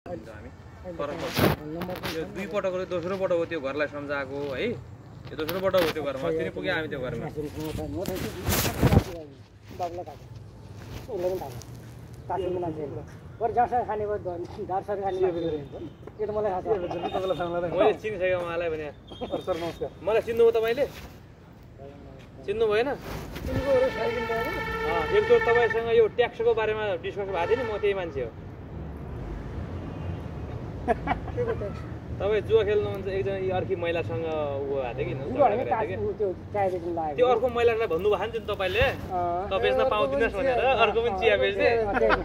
हामी फरक पर्छ यो दुई पटक हो दोस्रो पटक हो त्यो घरलाई सम्झाएको है यो दोस्रो पटक हो त्यो घरमा अस्ति पुग्यो हामी त्यो घरमा मैले चिनिसकेँ उहाँलाई भने सर नमस्कार मलाई चिन्नुभयो तपाईँले चिन्नु भएन एकचोटि तपाईँसँग यो ट्याक्सको बारेमा डिस्कसन भएको थियो नि म त्यही मान्छे हो तपाईँ जुवा खेल्नुहुन्छ एकजना अर्की महिलासँग ऊ भएको थियो कि त्यो अर्को महिलालाई भन्नुभएको नि तपाईँले त बेच्न पाउँदिनस् भनेर अर्को पनि चिया बेच्ने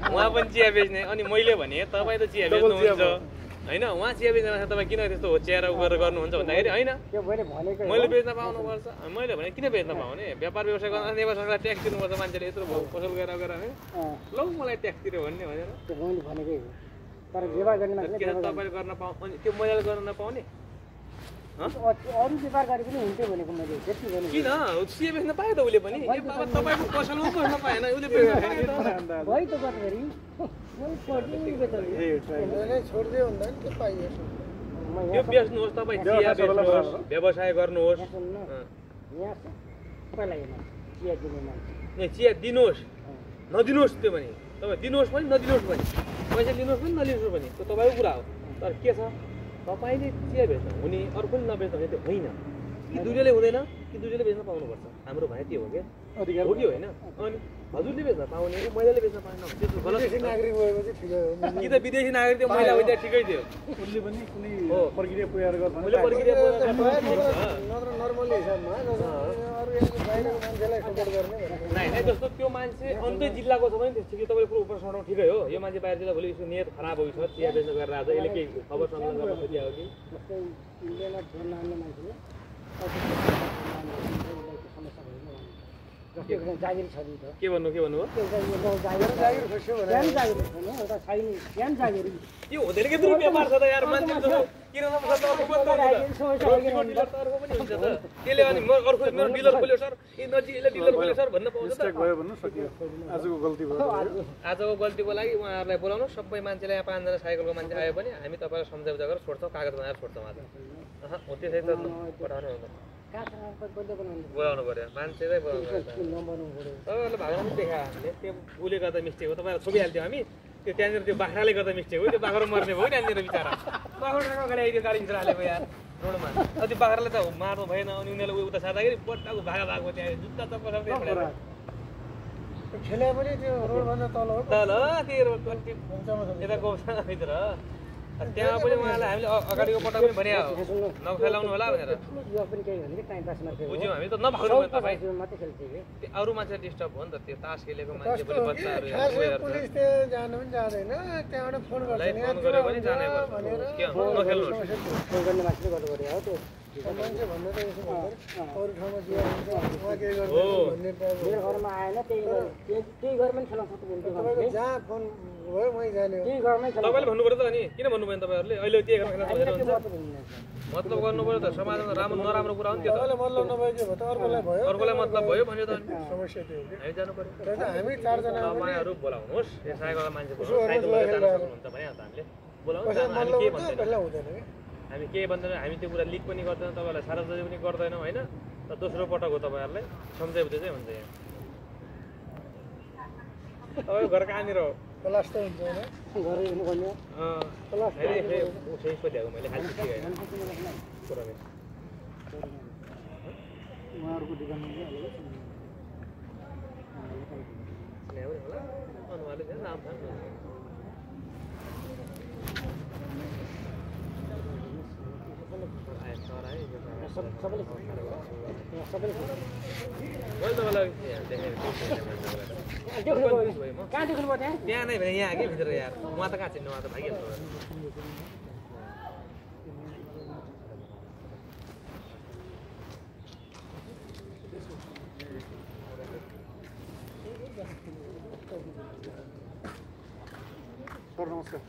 उहाँ पनि चिया बेच्ने अनि मैले भने तपाईँ त चिया बेच्नुहुन्छ होइन उहाँ चिया बेच्ने मान्छे तपाईँ किन त्यस्तो होच्याएर उ गरेर गर्नुहुन्छ भन्दाखेरि होइन मैले बेच्न पाउनुपर्छ मैले भने किन बेच्न पाउने व्यापार व्यवसाय गर्न नेपाल सरकारलाई ट्याक्स दिनुपर्छ मान्छेले यत्रो पसल गरेर होइन लौ मलाई ट्याक्स तिर्यो भन्ने भनेर तपाईँले गर्न पाउने त्यो महिलाले गर्न नपाउने अरू व्यापार गरे पनि हुन्थ्यो भनेको मैले त्यति भने किन चिया बेच्न पायो त उसले पनि तपाईँको पसलमा बस्न पाएन उसले भइ त गर्दाखेरि छोडिदियो भन्दा नि के पाइयो त्यो बेच्नुहोस् तपाईँ चिया बेच्नुहोस् व्यवसाय गर्नुहोस् चिया दिनुहोस् नदिनुहोस् त्यो पनि तपाईँ दिनुहोस् पनि नदिनुहोस् पनि पैसा लिनुहोस् पनि नलिनुहोस् पनि त्यो तपाईँको कुरा हो तर के छ तपाईँले चिया बेच्न हुने अर्कोले नबेच्न हुने त्यो होइन कि दुईले हुँदैन कि दुईले बेच्न पाउनुपर्छ हाम्रो भाइ त्यो हो क्या हो कि होइन अनि हजुरले बेच्न पाउने महिलाले बेच्न पाएन त्यस्तो गलत नागरिक भएपछि ठिकै हो कि त विदेशी नागरिक त्यो महिला भइदिए ठिकै थियो उसले पनि कुनै प्रक्रिया पुऱ्याएर गर्छ मैले प्रक्रिया नत्र नर्मली हिसाबमा अरू बाहिरको मान्छेलाई सपोर्ट गर्ने होइन जस्तो त्यो मान्छे अन्तै जिल्लाको छ भने ठिकै तपाईँको उपस्माउनु ठिकै हो यो मान्छे बाहिर जिल्ला भोलि यसको नियत खराब हुन्छ चिया बेच्न गरेर आज यसले केही खबर सङ्कलन गर्न खोजिया हो कि के भन्नु के भन्नु त्यो हुँदैन कि व्यापार छ त यार मान्छे किन त्यसले अनि अर्को मेरो डिलर खोल्यो सर नजिकले डिलर खोल्यो सर भन्न पाउँछ आजको गल्ती भयो आजको गल्तीको लागि उहाँहरूलाई बोलाउनु सबै मान्छेलाई यहाँ 5 जना साइकलको मान्छे आयो भने हामी तपाईँलाई सम्झाउजा गरेर छोड्छौँ कागज बनाएर छोड्छौँ आज हो त्यसै त पठाउनु बोलाउनु पर्यो मान्छे चाहिँ बोलाउनु तपाईँहरूले भागना पनि देखायो हामीले त्यो उसले गर्दा मिस्टेक हो तपाईँलाई छोपिहाल्थ्यो हामी त्यो त्यहाँनिर त्यो बाख्राले गर्दा मिस्टेक हो त्यो बाख्रा मर्ने भयो त्यहाँनिर बिचरा बाख्रा अगाडि आइदियो गाडी भित्र हालेको यार रोडमा त्यो बाख्रालाई त मार्नु भएन अनि उनीहरूले उता सार्दाखेरि पट्टाको भागा भएको त्यहाँ जुत्ता चप्पल खेले पनि त्यो रोडभन्दा तल हो तल त्यो रोड यता गौशालाभित्र त्यहाँ पनि उहाँलाई हामीले अगाडिको पटक पनि भने नखेलाउनु होला भनेर बुझ्यौँ हामी त नभाग्नु तपाईँ त्यो अरू मान्छे डिस्टर्ब हो नि त त्यो तास खेलेको मान्छे पनि बच्चाहरू पुलिस त्यहाँ जानु पनि जाँदैन त्यहाँबाट फोन गर्छ गऱ्यो भने जानै पर्छ के नखेल्नु मान्छे भन्नु त यसो अरू ठाउँमा जुवा हुन्छ उहाँ के गर्छ भन्ने मेरो घरमा आएन त्यही घरमा नि खेलाउनु सक्नुहुन्छ जहाँ फोन भयो मै जाने हो त्यही घरमै तपाईँले भन्नु पर्यो त अनि किन भन्नु भएन तपाईँहरूले अहिले त्यही घरमा खेल्न मतलब गर्नु पर्यो त समाजमा राम्रो नराम्रो कुरा हो नि त्यो त मतलब नभए के भयो त अर्कोलाई भयो अर्कोलाई मतलब भयो भन्यो त समस्या त्यो हो हामी जानु पर्यो र हामी 4 जना तपाईँहरू बोलाउनुहोस् यो साइकलको मान्छे बोलाउनुहोस् जान सक्नुहुन्छ भने हामीले बोलाउनुहोस् हामी के भन्दैन हुँदैन हामी केही भन्दैन हामी त्यो कुरा लिक पनि गर्दैनौँ तपाईँलाई सार्वजनिक पनि गर्दैनौँ होइन त दोस्रो पटक हो तपाईँहरूलाई सम्झाइबुझे चाहिँ हुन्छ यहाँ तपाईँको घर कहाँनिर हो क्लास त हुन्छ होइन सोधेको मैले खालि उहाँहरूको दोकान त्यहाँ नै भने यहाँ आगे भित्र यार उहाँ त कहाँ चिन्नु उहाँ त भागिहाल्छ सर नमस्कार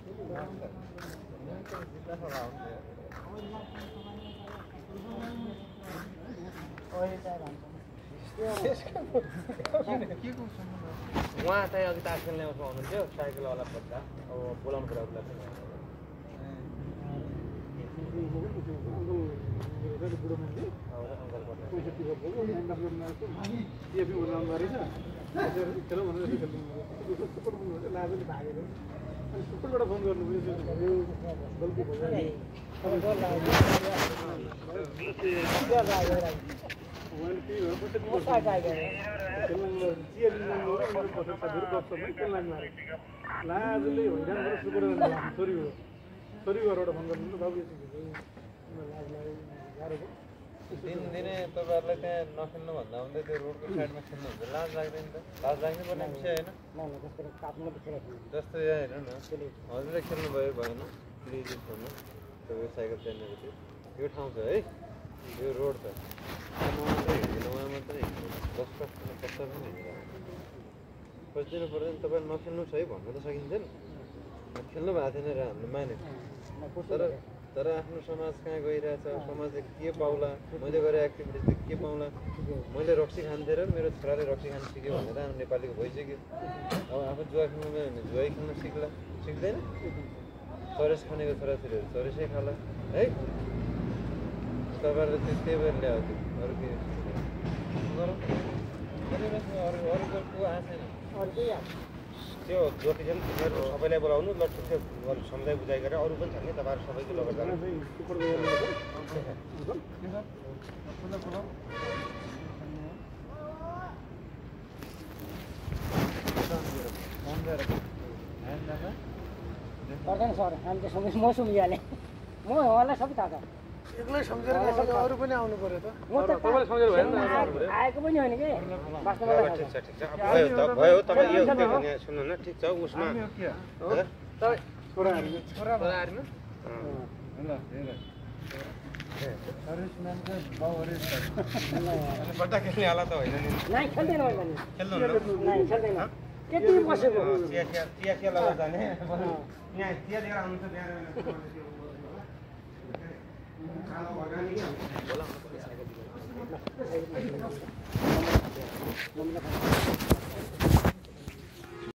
उहाँ चाहिँ अघि तास खेल्ने उसमा हुनुहुन्थ्यो साइकलवाला बच्चा अब बोलाउनु पऱ्यो उसलाई टिएपी बनाउनु मारेछ खेल भनेर खेल्नु सुपर लाजले भागेर अनि सुपरबाट फोन गर्नु गल्ती भयो लाजले होइन सुपर छोरी घरबाट फोन गर्नु बाबु लाज लाग्यो गाह्रो भयो दिनदिनै तपाईँहरूलाई त्यहाँ नखेल्नुभन्दा हुँदै त्यो रोडको साइडमा खेल्नुहुन्छ लाज लाग्दैन त लाज लाग्ने पर्ने विषय होइन जस्तो यहाँ हेर्नु न हजुरले खेल्नुभयो भएन प्लिज भन्नु तपाईँ साइकल चढ्नेको थियो यो ठाउँ छ है यो रोड छ उहाँ मात्रै 10 पनि खोजिदिनु पर्दैन तपाईँ नखेल्नु छ है भन्नु त सकिन्थेन खेल्नु भएको थिएन र हामीले मान्यो तर आफ्नो समाज कहाँ गइरहेछ समाजले के पाउला मैले गरेँ एक्टिभिटिजले के पाउला मैले रक्सी खान्थेँ र मेरो छोराले रक्सी खान सिक्यो भनेर हाम्रो नेपालीको भइसक्यो अब आफू जुवा खेल्नु गयो भने जुवै खेल्न सिक्दैन चरेस खानेको छोराछोरीहरू चरेसै खाला है तपाईँहरूले त्यही भएर ल्याएको थियो अरू के गरौँ अरूको आशा त्यो ज्योति चाहिँ तिमीहरू सबैलाई बोलाउनु ल ठिक छ सम्झाइ बुझाइ गरेर अरू पनि छ नि तपाईँहरू सबैको लगेर पर्दैन सर हामी त सँगै म सुमिहालेँ म उहाँलाई सबै थाहा छ एक्लै सम्झेर अरू पनि आउनु पर्यो त म त आएको पनि होइन कि वास्तवमा ठिक छ भयो तपाईँ यो सुन्नु न ठिक छ उसमा छोराहरू बट्टा खेल्ने हालत त होइन नि नाइ खेल्दैन होला नि खेल्नु नाइ खेल्दैन त्यति बसेको चिया लगाएर जाने यहाँ चिया दिएर आउनु छ बिहान